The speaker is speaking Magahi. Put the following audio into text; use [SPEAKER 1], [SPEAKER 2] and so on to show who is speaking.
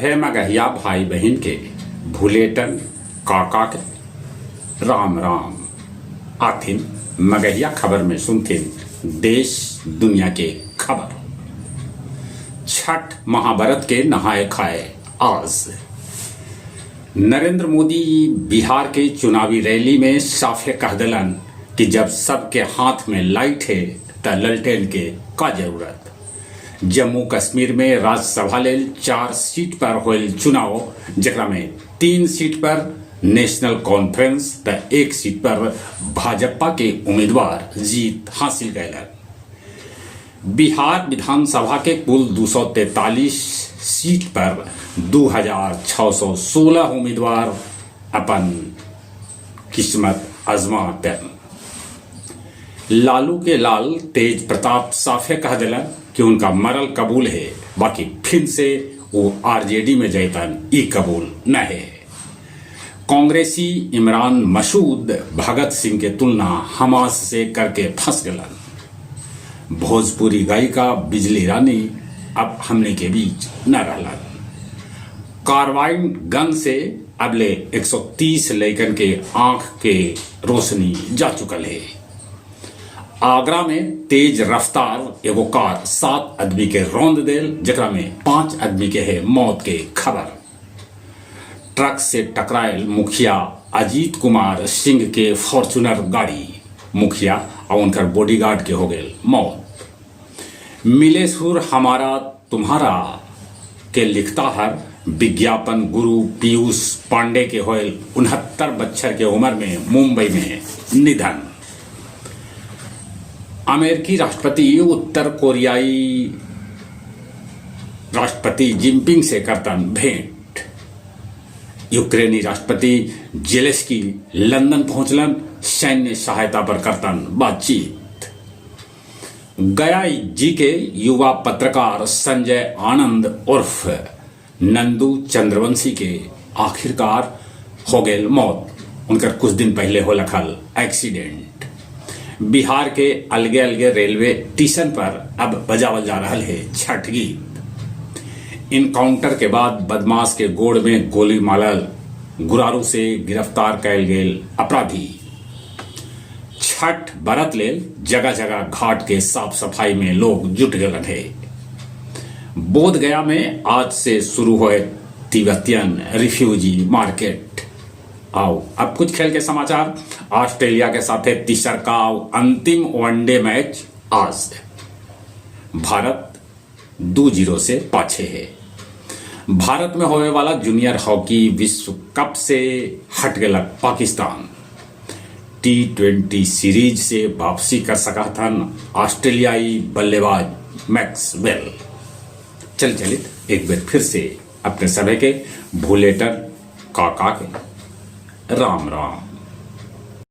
[SPEAKER 1] सभे मगहिया भाई बहिन के भुलेटन काका के राम राम। आथिन मगहिया खबर में सुनथिन देश दुनिया के खबर। छठ महाव्रत के नहाए खाए आज। नरेंद्र मोदी बिहार के चुनावी रैली में साफे कह देलन कि जब सबके हाथ में लाइट हे त ललटेन के का जरूरत। जम्मू कश्मीर में राज्यसभा लेल 4 सीट पर होयल चुनाव, जेकरा में 3 सीट पर नेशनल कॉन्फ्रेंस त 1 सीट पर भाजपा के उम्मीदवार जीत हासिल कैलन। बिहार विधानसभा के कुल 243 सीट पर 2616 उम्मीदवार अपन किस्मत आजमातन। लालू के लाल तेज प्रताप साफे कह देलन कि उनका मरल कबूल है, बाकी फिर से वो आरजेडी में जैतन ई कबूल न है। कांग्रेसी इमरान मसूद भगत सिंह के तुलना हमास से करके फंस गलन। भोजपुरी गायिका बिजली रानी अब हमने के बीच न रहलन। कार्बाइन गन से अबले 130 लइकन के आंख के रोशनी जा चुकल है। आगरा में तेज रफ्तार एगो कार 7 आदमी के रौंद देल, जेकरा में 5 आदमी के है मौत के खबर। ट्रक से टकरायल मुखिया अजीत कुमार सिंह के फॉर्चूनर गाड़ी, मुखिया और उनकर बॉडीगार्ड के हो गए मौत। मिले सुर हमारा तुम्हारा के लिखता हर विज्ञापन गुरु पीयूष पांडे के होयल 69 बच्छर के उम्र में मुंबई में निधन। अमेरिकी राष्ट्रपति उत्तर कोरियाई राष्ट्रपति जिनपिंग से करतन भेंट। यूक्रेनी राष्ट्रपति जेलेंस्की लंदन पहुंचलन, सैन्य सहायता पर करतन बातचीत। गया जी के युवा पत्रकार संजय आनंद उर्फ नंदू चंद्रवंशी के आखिरकार हो गए मौत। उनकर कुछ दिन पहले हो लखल एक्सीडेंट। बिहार के अलगे अलगे रेलवे स्टेशन पर अब बजावल जा रहा है छठ गीत। इनकाउंटर के बाद बदमाश के गोड़ में गोली मारल गुरारू से गिरफ्तार कैल गेल अपराधी। छठ बरत लेल जगह जगह घाट के साफ सफाई में लोग जुट गए है। बोध गया में आज से शुरू हुए तिब्बतियन रिफ्यूजी मार्केट। आओ अब कुछ खेल के समाचार। ऑस्ट्रेलिया के साथ तीसर का अंतिम वनडे मैच आज। भारत 2-0 से पाछे है। भारत में होने वाला जूनियर हॉकी विश्व कप से हट गया पाकिस्तान। T20 series से वापसी कर सका था ऑस्ट्रेलियाई बल्लेबाज मैक्सवेल। चल चलित एक बार फिर से अपने सभी के भूलेटर काका के राम राम।